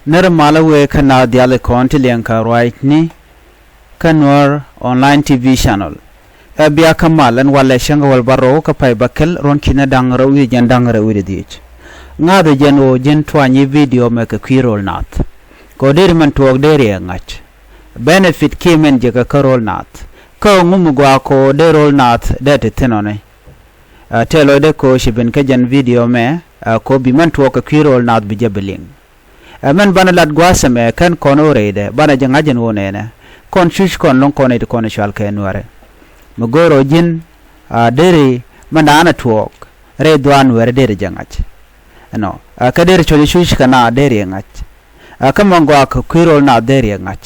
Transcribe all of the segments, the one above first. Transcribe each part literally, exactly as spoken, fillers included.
Nɛr malä wëë kä naath diaal kɔn ti liɛŋ kɛ ruacni kä Nuer Online T V channel. Ɛ bia kä mal ɛn walɛ cäŋ kɛ wäl bärɔw kä pay bäkɛl ruɔ̱n ki̱n ɛ da̱ŋ rɛw wi̱cdɛ jiɛn da̱ŋ rɛw wi̱cdɛ dhieec. Ŋa̱thɛ jɛn ɣöö ji̱n tuany i̱ video mɛ kɛ kui̱ ro̱l naath. Kɛ ɣöö deri mɛn tuɔɔk deri ɛ ŋa̱c. Benefit kiɛ mɛn jekɛ kä ro̱l naath. Kä ŋu mi gɔaa kɛ ɣöö dee ro̱l naath dee ti thi̱n ɔni. Ɛ tëë lɔcdɛ kɛ ɣöö ci ben kä jɛn video mɛ, ɛ kɛ ɣöö bi mɛn tuɔɔk kɛ kui̱ ro̱l naath bi jɛ bi liŋ. Ɛ mɛn banɛ lat gua̱a̱th ɛmɛ kɛn kɔn ɣöö rɛydɛ banɛ jɛ ŋa̱c ɛn ɣöö nɛnɛ. Kɔn cuc kɔn lo̱ŋ kɔn iti kɔn cual kɛ Nuäärɛ. Mi go̱o̱r ɣöö ji̱n, a deri mɛn da̱a̱n a tuɔɔk rɛy dhuaar Nuäärɛ deri jɛ ŋa̱c. Ɛnɔ, ɛ kä deri cuɔ̱c cuc kɛ na deri ɛ ŋa̱c. Ɛ kä mɛn gɔaa kɛ kui̱ ro̱l naath deri ɛ ŋa̱c.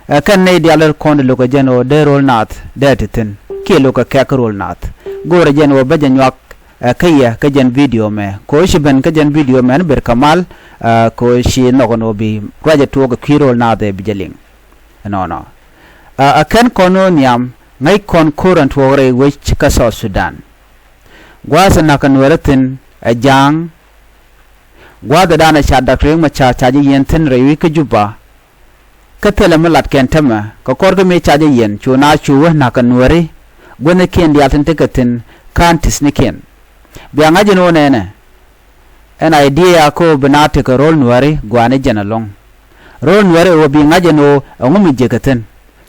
Ɛ kɛn nɛy diaal rɛl kɔn di lo̱kɛ jɛn ɣöö dee ro̱l naath dee ti thi̱n kiɛ lo̱kɛ kɛk ro̱l naath. Go̱o̱rɛ jɛn ɣöö bä jɛ nyuak ɛ kä yɛ kä jɛn video mɛ. Kɛ ɣöö ci ben kä jɛn video mɛ ni ber kɛ mal, ɛ kɛ ɣöö ci nhɔk ɛn ɣöö bi ruacɛ tuɔɔk ɛ kui̱ ro̱l naath ɛ bi jɛ liŋ. Ɛnɔnɔ. Ɛ, ɛ kɛn kɔn ɣöö nhiam ŋäc kɔn ko̱r ɛn tuɔɔk rɛy wec kä South Sudan. Gua̱a̱th ɛ na̱k kɛ Nuäärɛ thi̱n ɛ ja̱a̱ŋ. Gua̱a̱th ɛ da̱a̱n ɛ ca Dak Riek Machar ca jɛ yiɛn thi̱n rɛy wec kä Juba. Kä thilɛ mi lat kɛn tämɛ kɛ kɔr kä mëë ca jɛ yiɛn cu na cu wä na̱k kɛ Nuääri. Guäthnikiɛn diaal tin tekɛ thi̱n ka̱n ti̱thnikiɛn. Bia ŋa̱c ɛn ɣöö nɛnɛ. Ɛn idea kä ɣöö bi na tekɛ ro̱l Nuääri gua̱a̱ni jɛn ɛlɔ̱ŋ. Ro̱l Nuääri ɣöö bi ŋa̱c ɛn ɣöö ɛŋu mi jiäkä thi̱n.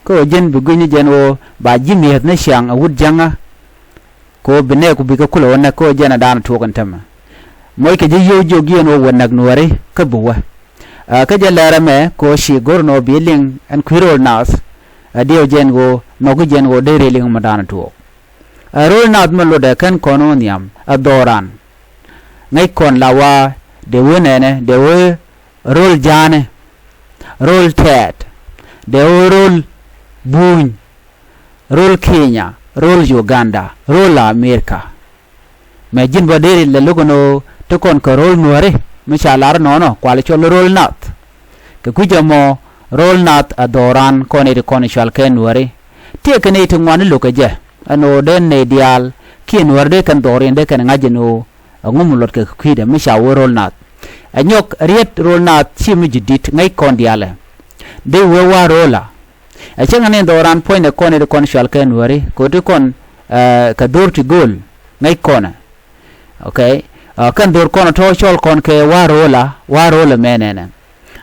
Kä ɣöö ji̱n bi gui̱cni jɛn ɣöö ba ji̱ mi̱eth ni ciaŋ ɛ wut jäŋä. Kɛ ɣöö bi nɛɛku bikɛ kulɛ wä näk kä ɣöö jɛn ɛ da̱a̱n tuɔɔk ɛn tämɛ. Moc kɛ ji̱ yio̱w jiök ji̱ ɛn ɣöö wä näk Nuääri kä bi wä. Ɛ kä jɛ lɛr ɛmɛ kɛ ɣöö ci go̱r ɛn ɣöö bi liŋ ɛn kui̱ ro̱l naath. Ɛ diɛw jɛ ɛn ɣöö nhɔki jɛ ɛn ɣöö dee riɛl liŋ mɛ da̱a̱n tuɔɔk. Ɛ ro̱l naath mɛ lotdɛ kɛn kɔn ɣöö nhiam ɛ dhɔran. Ŋäc kɔn la wa dee wee nɛnɛ dee wee ro̱l ja̱a̱nɛ. Ro̱l tɛɛt. Dee wee ro̱l buny. Ro̱l Kenya, ro̱l Uganda, ro̱l America. Mɛ ji̱n bä deri lɛ lo̱k ɛn ɣöö ti kɔn kɛ ro̱l Nuääri mi ca lar ɛnɔnɔ kual cɔl ro̱l naath. Kɛ kui̱c ɛmɔ ro̱l naath a dhɔran kɔn iti kɔn cual kɛ Nuääri. Tëëkɛ nɛy ti ŋuan i̱ lo̱kɛ jɛ ɛn ɣöö dee nɛy diaal kiɛ Nuääri dee kɛn dhɔr in dee kɛn ŋa̱c ɛn ɣöö ɛŋu mi luɔt kɛ kui̱dɛ mi ca wee ro̱l naath. Ɛ nyɔk riet ro̱l naath ci mi ji̱ di̱t ŋäc kɔn diaalɛ. Dee wee wa̱a̱ ro̱o̱la. Ɛ cäŋ ni dhɔran puɔ̱nydɛ kɔn iti kɔn cual kɛ Nuääri kɛ ɣöö ti kɔn, ɛ, kɛ dho̱r ti gööl ŋäc kɔnɛ. Okay. Ɛ kɛn dho̱r kɔn tɔ̱ cɔl kɔn kɛ wa̱a̱ ro̱o̱la, wa̱a̱ ro̱o̱la mɛ nɛnɛ.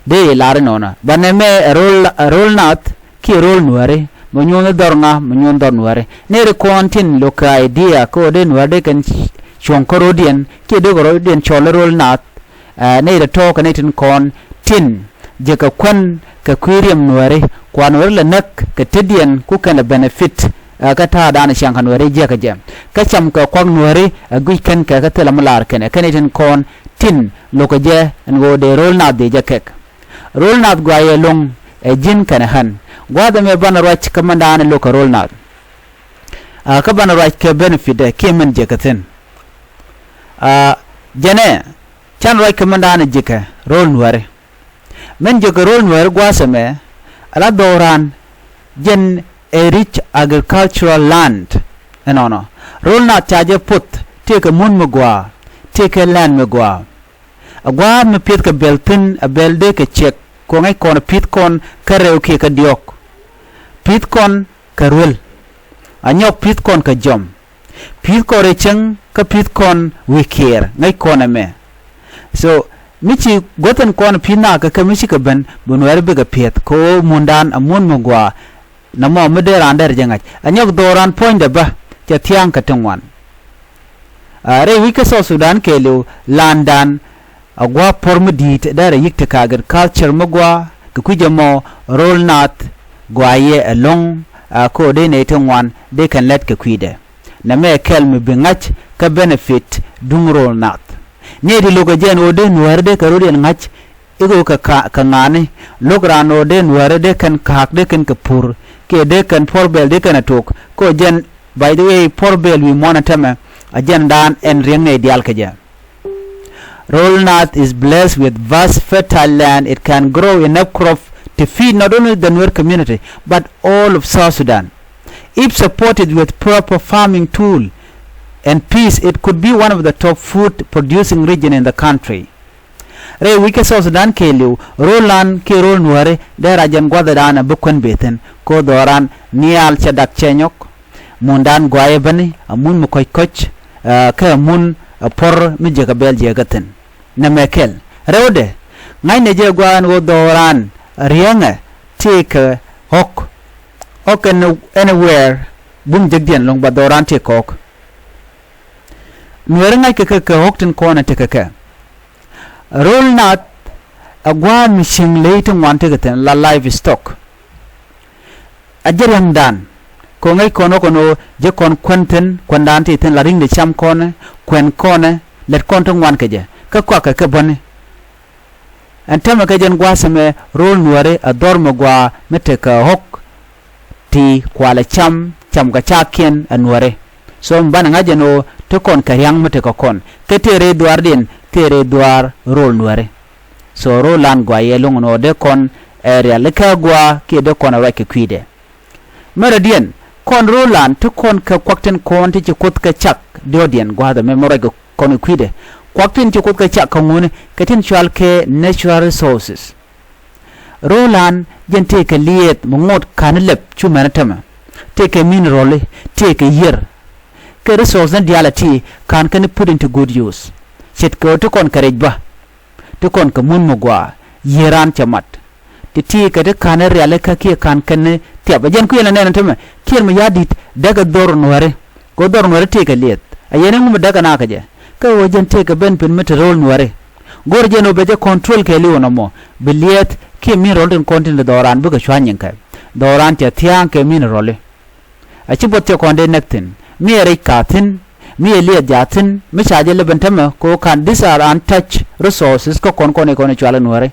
Dee i̱ lar inɔnɔ banɛ mɛ ɛ ro̱l, ɛ ro̱l naath kiɛ ro̱l Nuääri mɛ nyuɔ̱n dhɔr ŋa mɛ nyuɔ̱n dhɔr Nuääri. Nɛy ri kɔn tin lo̱k kɛ idea kä ɣöö dee Nuääri dee kɛn cuɔ̱ŋ kä ro̱diɛn kiɛ dee kɛ ro̱diɛn cɔl i̱ ro̱l naath. Ɛ nɛy rɛ tɔ̱ kɛ nɛy tin kɔn tin jekɛ kuän kɛ kui̱ riɛm Nuääri kua Nuääri lɛ näk kɛ tetdiɛn ku kɛn lɛ benefit. Ɛ kä ta̱a̱dan ciaŋ kɛ Nuääri jiäkä jɛ kä cam kɛ kuak Nuääri ɛ guic kɛn kɛ kä thilɛ mi laar kɛn ɛ kɛn nɛy tin kɔn tin lo̱kɛ jɛ ɛn ɣöö dee ro̱l naath dee jɛ kɛk. Ro̱l naath guayɛ lo̱ŋ ɛ ji̱n kɛn ɛ ɣän gua̱a̱th ɛmɛ banɛ ruac kä mɛndan lo̱kɛ ro̱l naath. Ɛ kä banɛ ruac kɛ benefit ɛ kiɛ mɛn jekɛ thi̱n. Ɛ jɛnɛ can ruac kä mɛndan jekɛ ro̱l Nuääri. Min jekɛ ro̱l Nuääri gua̱a̱th ɛmɛ ala dhɔran jɛn ɛ rich agricultural land. Ɛnɔnɔ ro̱l naath ca jɛ poth tëëkɛ mun mi gɔaa tëëkɛ land mi gɔaa. Ɛ gua̱a̱th mi pi̱thkɛ bɛl thi̱n ɛ bɛl dee kɛ ciɛk kɛ ŋäc kɔn pi̱th kɔn kä rɛw kiɛ kä diɔ̱k. Pi̱th kɔn kɛ ruel. Anyɔk pi̱th kɔn kɛ jɔm. Pi̱th kɔn rɛy cäŋ kä pi̱th kɔn wi̱i̱ kiɛɛr ŋäc kɔn ɛmɛ. So mi ci guäth ɛn kɔn pi̱th naath kɛ kɛ mi cikɛ ben bi Nuääri bikɛ pi̱eth kɛ ɣöö mundan a mun mi gɔaa. Nɔmɔ mi dee raan dɛr jɛ ŋa̱c anyɔk dhɔran puɔ̱nydɛ bä cɛ thia̱a̱ŋ kɛ ti ŋuan. Ɛ rɛy wi̱c kä South Sudan kɛɛliw landan. A gua̱a̱ puɔ̱r mi di̱i̱t dee rɛ yi̱k tekɛ agriculture mi gua̱a̱ kɛ kui̱c ɛmɔ ro̱l naath gua̱a̱ yɛ ɛlɔ̱ŋ. A ko̱o̱r dee nɛy ti ŋuan dee kɛn lɛt kɛ kui̱dɛ. Nɛmɛ kɛl mi bi ŋa̱c kä benefit duŋ ro̱l naath. Nɛy ti lo̱kɛ jɛ ɛn ɣöö dee Nuääri dee kɛ ro̱diɛn ŋa̱c i̱ ɣöö kɛ ka, kɛ ŋa̱a̱ni lo̱k raan ɣöö dee Nuääri dee kɛn ka̱a̱k dee kɛn kɛ pur kiɛ dee kɛn puɔ̱r bɛl dee kɛn ɛ tok. Kɛ ɣöö jɛn by the way puɔ̱r bɛl wi̱i̱ muɔ̱ɔ̱n ɛ tämɛ a jɛn daan ɛn riäŋ nɛy diaal kɛ jɛ. Ro̱l naath is blessed with vast fertile land. It can grow enough crop to feed not only the Nuer community but all of South Sudan. If supported with proper farming tool and peace, it could be one of the top food producing region in the country. Rɛy wi̱c kä South Sudan kɛɛliw, ro̱o̱lan kiɛ ro̱o̱l Nuääri dee rac jɛn gua̱thdan a bi kuän bëë thi̱n. Ko̱ dhɔran nhial cɛ dak cɛ nyɔk. Mundan guayɛ bäni a mun mi kɔc kɔc, ɛ, kä a mun a puɔ̱r mi jiäkä bɛl jiäkä thi̱n. Nɛmɛ kɛl rɛwdɛ, ŋa̱cnɛ jɛ gua̱a̱n ɣöö dhɔran riäŋɛ tëëkɛ ɣɔ̱k. Ɣɔ̱k ɛn, ɛn wɛɛr bum jekdiɛn lo̱ŋ ba dhɔran tëëkɛ ɣɔ̱k. Nuääri ŋa̱ckɛ kɛ kɛ ɣɔ̱k tin kɔn ɛ tekɛ kɛ. Ro̱o̱l naath ɛ gua̱a̱ mi cieŋ ley ti ŋuan tekɛ thi̱n la livestock. A jɛ ria̱ŋdan kɛ ɣöö ŋäc kɔn ɣä kɔn ɣöö jɛ kɔn kuän thi̱n, kuändan ti thi̱n la ri̱ŋdɛ cam kɔnɛ, kuɛn kɔnɛ, lät kɔn ti ŋuan kɛ jɛ kä kuakɛ kɛ bäni. Ɛn täämɛ kɛ jɛn gua̱a̱th ɛmɛ ro̱o̱l Nuääri a dhɔr mi gua̱a̱ mi tekɛ ɣɔ̱k ti kualɛ cam, cam kɛ cakiɛn ɛ Nuääri. So mi banɛ ŋa̱c ɛn ɣöö ti kɔn kɛ ria̱ŋ mi tekɛ kɔn kä tëë rɛy dhuaardiɛn tëë rɛy dhuaar ro̱o̱l Nuääri. So ro̱o̱lan gua̱a̱ yɛ lo̱ŋ ɛn ɣöö dee kɔn ɛ rialikä gua̱a̱ kiɛ dee kɔn ɛ ruac kɛ kui̱dɛ. Mɛrɛdiɛn, kɔn ro̱o̱lan ti kɔn kɛ kuak tin kɔn ti ci Kuoth kɛ cak diɔ̱ɔ̱diɛn gua̱a̱th ɛmɛ mi ruac kɛ kɔn kɛ kui̱dɛ. Kuak tin ci Kuoth kɛ cak kɛ ŋuni kɛ tin cɔal kɛ natural resources. Ro̱o̱lan jɛn tëëkɛ liɛth mi ŋot ka̱n lɛp cu mɛn täämɛ. Tëëkɛ mineral, tëëkɛ yier. Kɛ resource ni diaal a ti ka̱n kɛn put into good use. Ce̱tkɛ ɣöö ti kɔn kɛ rɛc bä. Ti kɔn kɛ mun mi gua̱a̱ yiëë raan cɛ mat. Ti ti kɛ ti ka̱n rialikä kiɛ ka̱n kɛn thiap. Ɛ jɛn kui̱ ɛn ɛ nɛn täämɛ, Kiir Mayardit dee kɛ dhɔr Nuääri. Kɛ ɣöö dhɔr Nuääri tëëkɛ liɛth. A yɛn ɛŋu mi dee kɛ naath kɛ jɛ? Kä ɣöö jɛn tëëkɛ ben pin mi te ro̱o̱l Nuääri. Go̱r jɛn ɣöö bɛ jɛ control kɛɛliw ɛn ɔmɔ. Bi liɛth kiɛ mineral tin kɔn tin te dhɔran bikɛ cua̱ nyiŋ kɛ. Dhɔran cɛ thia̱a̱ŋ kɛ mineral. A ci buɔth cɛ kɔn dee näk thi̱n. Mi ɛ rɛc ka̱ thi̱n. Mi ɛ liɛth ja̱ thi̱n. Mi ca jɛ lɛ ben täämɛ kɛ ɣöö ka̱n, these are untouched resources kä kɔn kɔn i̱ kɔn i̱ cualɛ Nuääri.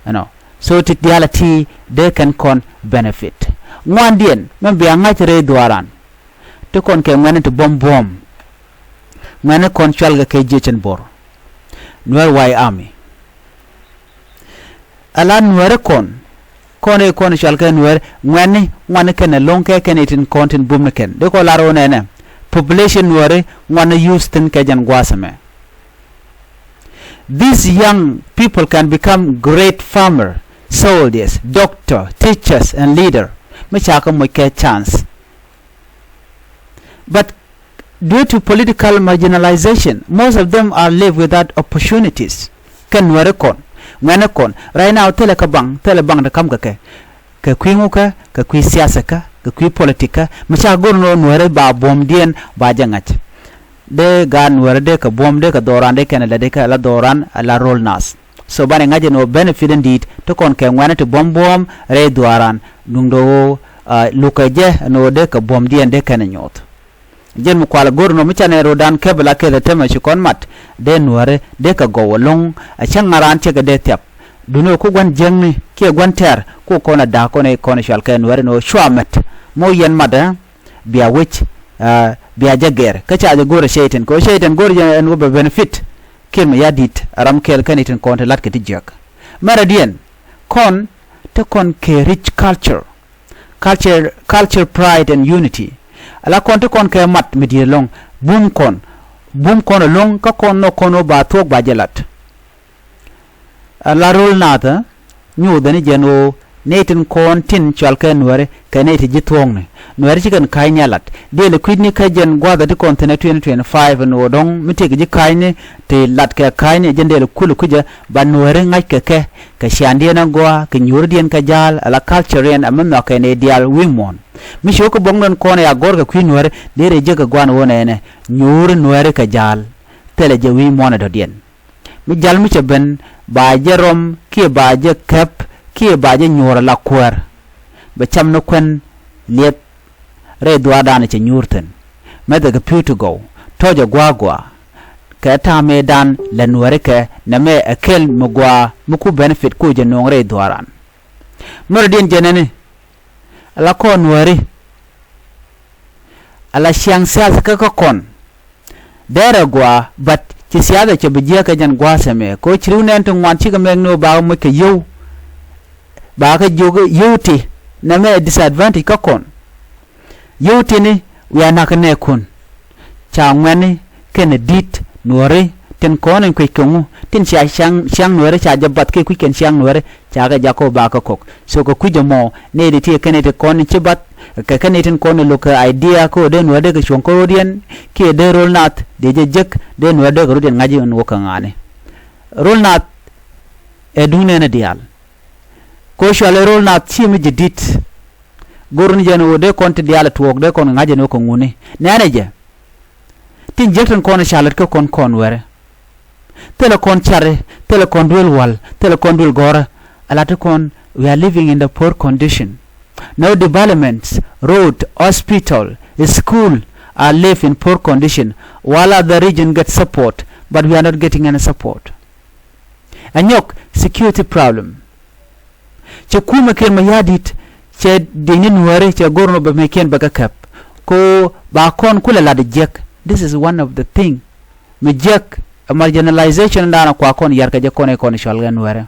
Ɛnɔ. So ti diaal a ti dee kɛn kɔn benefit. Ŋuandiɛn, mɛn bia ŋa̱c rɛy dhuaaran. Ti kɔn kɛ ŋuɛ̈ni ti buɔ̱m buɔ̱ɔ̱m. Ŋuɛ̈ni kɔn cualkɛ kɛ jiecin bo̱r. Nuer White Army. Ala Nuääri kɔn. Kɔn i̱ kɔn cualkɛ Nuääri, ŋuɛ̈ni, ŋuɛ̈ni kɛn ɛ lo̱ŋ kɛ kɛn i̱ tin kɔn tin bum ni kɛn. Dee kɔn lar ɣöö nɛnɛ. Population Nuääri, ŋuɛ̈ni use thi̱n kɛ jɛn gua̱a̱th ɛmɛ. These young people can become great farmer, soldiers, doctor, teachers and leader. Mi ca kɛ moc kɛ chance. But due to political marginalization, most of them are left without opportunities. Kɛn Nuääri kɔn, ŋuɛ̈ni kɔn, right now thilɛ kɛ baŋ, thilɛ baŋ ti ka̱m kɛ kɛ. Kɛ kui̱ ŋukä, kɛ kui̱ siasa kä, kɛ kui̱ politik kä, mi ca go̱r ni ɣöö Nuääri ba buɔ̱mdiɛn ba jɛ ŋa̱c. Dee gaat Nuääri dee kɛ buɔ̱m, dee kɛ dhɔran, dee kɛn ɛ lɛ dee kɛ la dhɔran, la ro̱o̱l naath. So banɛ ŋa̱c ɛn ɣöö benefit in di̱i̱t ti kɔn kɛ ŋuɛ̈ni ti buɔ̱m buɔ̱ɔ̱m rɛy dhuaaran, duundɛ ɣöö, ah, lukɛ jɛ ɛn ɣöö dee kɛ buɔ̱mdiɛn dee kɛn ɛ nyuɔ̱th. Jɛn mi kual go̱r nɔ mi canɛ ro̱o̱dan kɛp la kɛth ɛ täämɛ ci kɔn mat, dee Nuääri dee kɛ gɔw ɛlɔ̱ŋ, a cäŋ a raan cɛ kɛ dee thiap. Duundɛ ɣöö ku gua̱n jiäkni kiɛ gua̱n tɛ̈r ku kɔn a da̱a̱k kɔn ɛ kɔn ɛ cual kɛ Nuääri ɛn ɣöö cua mɛt. Mɔ yɛn mat ɛ bia wec, ah, bia jɛ gɛr. Kä ca jɛ go̱r ɛ cɛy-tan. Kɛ ɣöö cɛy-tan go̱r jɛ ɛn ɣöö bɛ benefit. Kiir Mayardit a ram kɛl kɛn i̱ tin kɔn ti la̱t kɛ ti jiäk. Mɛrɛdiɛn, kɔn, ti kɔn kɛ rich culture. Culture, culture pride and unity. Ala kɔn ti kɔn kɛ mat mi di̱i̱t ɛlɔ̱ŋ. Bum kɔn. Bum kɔn ɛlɔ̱ŋ kä kɔn nhɔk kɔn ɣöö ba thuɔ̱k ba jɛ lat. Ala ro̱o̱l naath, nyuuthɛ ni jɛn ɣöö nɛy tin kɔn tin cual kɛ Nuääri kɛ nɛy ti ji̱ thuɔ̱ɔ̱ŋni. Nuääri ci kɛn ka̱cni a lat. Dëël kui̱dni kä jɛn gua̱a̱th ti kɔn thi̱n ɛ twenty twenty-five ɛn ɣöö dɔ̱ŋ mi tëëkɛ ji̱ ka̱cni ti lat kɛ ka̱cni jɛn dëël kulɛ kui̱cä ba Nuääri ŋa̱c kɛ kɛ, kɛ ciaaŋdiɛn agɔaa, kɛ nyuurdiɛn kɛ ja̱a̱l, ala culture-diɛn a mi nhɔakɛ nɛy diaal wi̱i̱ muɔ̱ɔ̱n. Mi ci wä kä buɔ̱ŋdɔn kɔn ɛ a gɔ̱r kɛ kui̱ Nuääri, dee rɛy jiäk kɛ gua̱a̱n ɣöö nɛnɛ, nyuuri Nuääri kɛ ja̱a̱l, thilɛ jɛ wi̱i̱ muɔ̱ɔ̱n ɛ dɔ̱diɛn. Mi ja̱l mi cɛ ben, ba jɛ rɔm, kiɛ ba jɛ kɛp, kiɛ ba jɛ nyuɔ̱ɔ̱r ala kuäär. Bɛ cam ni kuän liɛth rɛy dhuaardan cɛ nyuur thi̱n. Mɛthɛ kɛ pi̱w ti gɔw, tɔ̱cɛ gua̱a̱ gua̱a̱. Kɛ ta̱a̱ mëëdan lɛ Nuääri kɛ, nɛmɛ ɛ kɛl mi gua̱a̱, mi ku benefit ku jɛ nööŋ rɛy dhuaaran. Mɛrɛdiɛn jɛn ɛni, ala kɔn Nuääri. Ala ciaŋ siasa kä kä kɔn. Dɛrɛ gua̱a̱, but ci siasa cɛ bi jiäk kɛ jɛn gua̱a̱ sɛmɛ. Kɛ ɣöö ci ri̱w nɛn ti ŋuan cikɛ mɛk ni ɣöö ba kɛ moc kɛ yio̱w. Ba kɛ jiök yio̱w ti, nɛmɛ ɛ disadvantage kä kɔn. Yio̱w tini, wiaa na̱k kɛ nɛɛkun. Ca ŋuɛ̈ni kɛnɛ di̱t Nuääri tin kɔn in kuec kɛ ŋu, tin cia ciaŋ, ciaŋ nuɛɛri ca jɛ bath kiɛ kui̱c kɛn ciaŋ nuɛɛri, ca kɛ jakä bakä kɔk. So kɛ kui̱c ɛmɔ nɛy ti ti kɛn ti kɔn ci bath, kɛ kɛn tin kɔn lo̱k kɛ idea kä ɣöö dee nuɛɛri dee kɛ cuɔ̱ŋ kä ro̱diɛn, kiɛ dee ro̱l naath dee jɛ jek, dee nuɛɛri dee kɛ ro̱diɛn ŋa̱c in wä kɛ ŋa̱ni. Ro̱l naath ɛ duŋ nɛɛni diaal. Kɛ ɣöö cualɛ ro̱l naath ci mi ji̱ di̱t. Go̱r ni jɛn ɣöö dee kɔn ti diaal ɛ tuɔɔk, dee kɔn ŋa̱c ɛn ɣöö kɛ ŋuni. Nɛnɛ jɛ. Tin jiäk tin kɔn ca lät kä kɔn kɔn wɛrɛ. Thilɛ kɔn cari, thilɛ kɔn duël wal, thilɛ kɔn duël gɔ̱rä. A lat ti kɔn, we are living in the poor condition. No developments, road, hospital, school are left in poor condition, while other region get support, but we are not getting any support. Ɛ nyɔk security problem. Cɛ kumɛ kiɛn mɛ ya̱a̱ di̱t, cɛ di̱ny ni nuääri, cɛ go̱r nɔ bɛ mɛ kiɛn bɛ kɛ kɛp. Ko ba kɔn kulɛ lat jiɛk. This is one of the thing. Mi jiɛk ɛ marginalization daanɔ kua kɔn yar kɛ jɛ kɔn ɛ kɔn cual kɛ nuääri.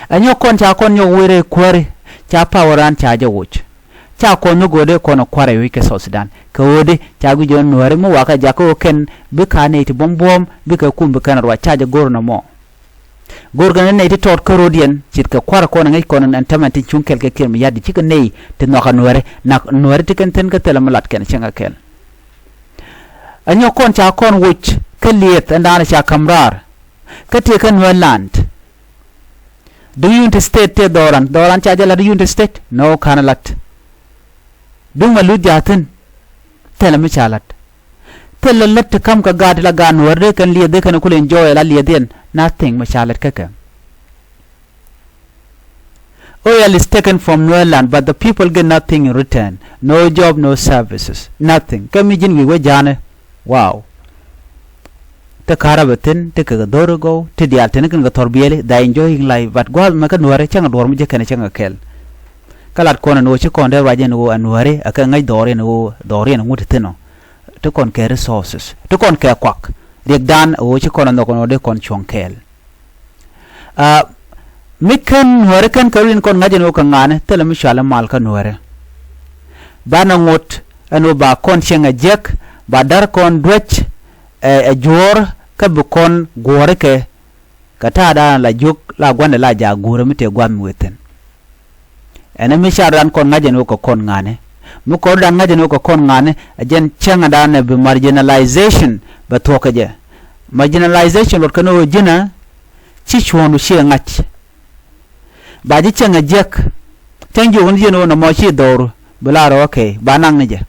Ɛ nyɔk kɔn ca kɔn nyɔk wee rɛy kuääri, ca power an ca jɛ woc. Ca kɔn ni go̱o̱dɛ kɔn kua̱r ɛ wi̱c kɛ South Sudan. Kɛ ɣöödi ca guic jɔ̱ɔ̱n nuääri mi wakä jakä ɣöö kɛn bi ka̱n nɛy ti buɔ̱m buɔ̱ɔ̱m, bikɛ kum bi kɛn ruac, ca jɛ go̱r nɔmɔ. Go̱r kɛn nɛy ti tɔɔt kä ro̱diɛn, ce̱tkɛ kua̱r kɔn ɛ ŋäc kɔn ɛn tämɛn tin cuŋ kɛl kɛ kiɛn mi ya̱di cikɛ nɛy ti nhɔakä nuääri, nak nuääri ti kɛn thi̱n kä thilɛ mi lat kɛn cäŋ kɛ kɛl. Ɛ nyɔk kɔn ca kɔn woc kä lieth ɛn daanɔ ca ka̱m raar. Kä tëë kä Nuer land. Duŋ Unity State tëë dhɔran, dhɔran ca jɛ lat Unity State? No, ka̱n lat. Duŋ mɛ luth ja̱thin? Thilɛ mi ca lat. Thilɛ lät ti ka̱m kɛ gaat ti la gaat nuäär dee kɛn lieth dee kɛn kulɛ enjoy la lieth yɛn. Nothing mi ca lat kä kɛ. Oil is taken from Nuer land, but the people get nothing in return. No job, no services, nothing. Kä mi ji̱n wi̱i̱ wä ja̱a̱nɛ. Wow. Ti ka̱rä bɛ thi̱n, ti kɛ kɛ dho̱r gɔw, ti diaal thi̱n kɛn kɛ thɔr biɛli, they enjoying life, but gua̱a̱th mɛ kä nuääri cäŋ a duɔ̱ɔ̱r mi jek kɛn cäŋ a kɛl. Kä lat kɔn ɛn ɣöö ci kɔn dee ruac ɛn ɣöö a nuääri a kɛ ŋäc dhɔr ɛn ɣöö dhɔr ɛn ŋut ti thi̱n ɔ. Ti kɔn kɛ resources, ti kɔn kɛ kuak. Riɛkdan ɣöö ci kɔn a nhɔk ɛn ɣöö dee kɔn cuɔ̱ŋ kɛɛl. Ah, mi kän nuääri kän kɛ rin kɔn ŋa̱c ɛn ɣöö kɛ ŋa̱a̱ni thilɛ mi cualɛ mal kä nuääri. Banɛ ŋot ɛn ɣöö ba kɔn cieŋ ɛ jiäk, ba da̱r kɔn duäc ɛ, ɛ juɔ̱ɔ̱r kä bi kɔn guɔ̱ɔ̱ri kɛ, kɛ ta̱a̱dan la jiök la gua̱ndɛ la jaak guurä mi tëë gua̱a̱th mi wëë thi̱n. Ɛn mi ca rɔ̱dan kɔn ŋa̱c ɛn ɣöö kɛ kɔn ŋa̱a̱ni. Mi kɔn rɔ̱dan ŋa̱c ɛn ɣöö kɛ kɔn ŋa̱a̱ni, ɛ jɛn cäŋdan ɛ bi marginalization bɛ thuɔ̱k kɛ jɛ. Marginalization luɔt kɛn ɣöö ji̱nä ci cuɔ̱ɔ̱ŋdu ciɛ ŋa̱c. Ba ji̱ cäŋ ɛ jiäk. Cäŋ jiök ni ji̱n ɣöö nɔmɔ ci dhɔru, bi la rɔ okay, ba naŋ ni jɛ.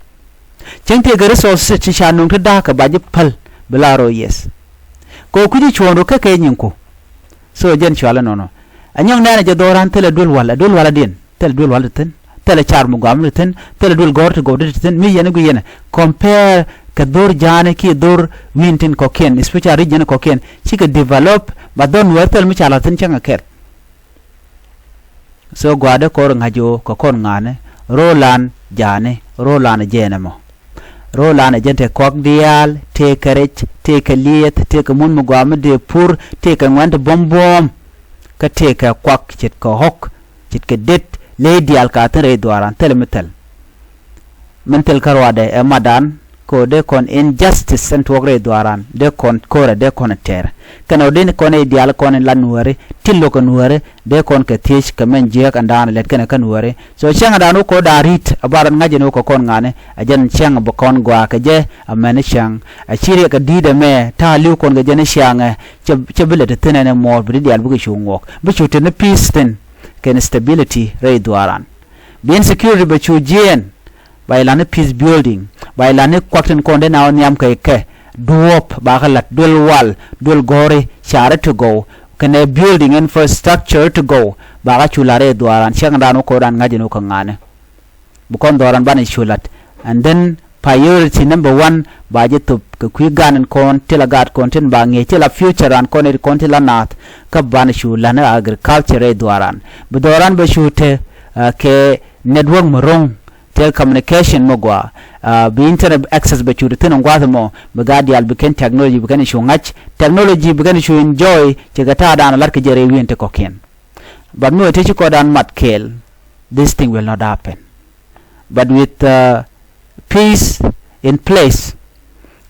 Cäŋ tëëkɛ resources ti ca nöŋ ti da̱a̱kɛ ba ji̱ päl, bi la rɔ yes. Kɛ ɣöö kui̱ci cuɔ̱ɔ̱ŋdu kä kɛ nyiŋku. So jɛn cual inɔnɔ. Ɛ nyɔk nɛɛnɛ jɛ dhɔran thilɛ duël wal, ɛ duël wal adiɛn, thilɛ duël wal ti thi̱n, thilɛ car mi gɔam ti thi̱n, thilɛ duël gɔ̱r ti gɔw ti thi̱n, mi yɛn i̱ gui yɛn ɛ compare kɛ dho̱r ja̱a̱ni kiɛ dho̱r wi̱i̱n tin kɔ̱kiɛn, especially region kɔ̱kiɛn, cikɛ develop, ba dhɔr nuäär thilɛ mi ca la̱th thi̱n cäŋ ɛ kɛl. So gua̱a̱dɛ kɔr ŋa̱c ɣöö kɛ kɔn ŋa̱a̱ni, ro̱o̱lan ja̱a̱ni, ro̱o̱lan jɛɛn ɛmɔ. Ro̱o̱lan ɛ jɛn tëë kɔak diaal, tëë kɛ rɛc, tëë kɛ lieth, tëë kɛ mun mi gɔaa mi dee pur, tëë kɛ ŋuɛ̈n ti buɔ̱m buɔ̱ɔ̱m. Kä tëë kɛ kuak ce̱tkɛ ɣɔ̱k, ce̱tkɛ det, ley diaal ka thi̱n rɛy dhuaaran, thilɛ mi thil. Min thil kä ruacdɛ ɛ matdan, kɛ ɣöö dee kɔn injustice ɛn tuɔɔk rɛy dhuaaran, dee kɔn ko̱rɛ, dee kɔn tɛɛr. Kɛn ɣöö dee ni kɔn i̱ diaal kɔn in la nuääri, ti lo̱k kɛ nuääri, dee kɔn kɛ thiec kɛ mɛn jiääk ɛn daanɔ lɛt kɛnɛ kä nuääri. So cäŋ ɛn daan wä ko̱r daan ri̱t, ɛ ba rɔ̱t ŋa̱c ɛn wä kɛ kɔn ŋa̱ni, ɛ jɛn cäŋ bɛ kɔn gɔaa kɛ jɛ, ɛ mɛn cäŋ. Ɛ ci riɛk kɛ di̱i̱t ɛmɛ, ta̱a̱ li̱w kɔn kɛ jɛn cäŋ ɛ, cɛ, cɛ bi lɛ ti thi̱n ɛn ɛ muɔɔr, bi ti diaal bikɛ cu ŋuɔk. Bi cu te ni peace thi̱n, kɛn stability rɛy dhuaaran. Bi insecurity bɛ cu jiɛɛn, ba ilani peace building, ba ilani kuak tin kɔn dee na wä nhiam kɛ kɛ, duɔ̱ɔ̱p, ba kä la̱t duel wal, duel gɔ̱ri, ca̱ri ti gɔw, kɛnɛ building infrastructure ti gɔw, ba kä cu la̱t rɛy dhuaaran, cäŋ dan wä ko̱ran ŋa̱c in wä kä ŋa̱ni. Bi kɔn dhɔran banɛ cu la̱t. And then priority number one, ba ji̱ thop kɛ kui̱ gan in kɔn, ti la gaat kɔn tin ba ŋi̱eec, ti la future ran kɔn in kɔn ti la naath, kä banɛ cu la̱t ni agriculture rɛy dhuaaran. Bi dhɔran bɛ cu te, ah, kɛ network mi ro̱ŋ, telecommunication mi gɔaa, ah, bi internet access bɛ cu te thi̱n in gua̱a̱th ɛmɔ, bi gaat diaal bi kɛn technology, bi kɛn cu ŋa̱c, technology bi kɛn cu enjoy, ce̱tkɛ ta̱a̱ dan la̱t kɛ jɛ rɛy wi̱i̱n ti kɔ̱kiɛn. But mi wä te ci kɔn dan mat kɛɛl, this thing will not happen. But with, uh, peace in place,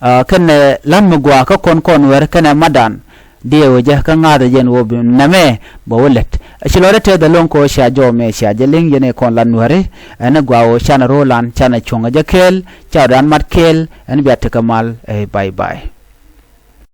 Kɛnɛ la̱t mi gɔaa kä kɔn kɔn Nuäri kɛnɛ matdan, diɛw jɛ kä ŋa̱thɛ jɛn ɣöö bi nɛmɛ bɛ wä lät. Ci lɔcdä tɛth ɛlɔ̱ŋ kɛ ɣöö cia jɔw mɛ cia jɛ liŋ, yɛn ɛ kɔn la̱t Nuäri. Ɛn ɛ gɔaa ɣöö canɛ ro̱o̱lan, canɛ cuɔ̱ŋ ɛ jɛ kɛɛl, ca rɔ̱dan mat kɛɛl. Ɛn bia tekɛ mal. Ɛ bye bye.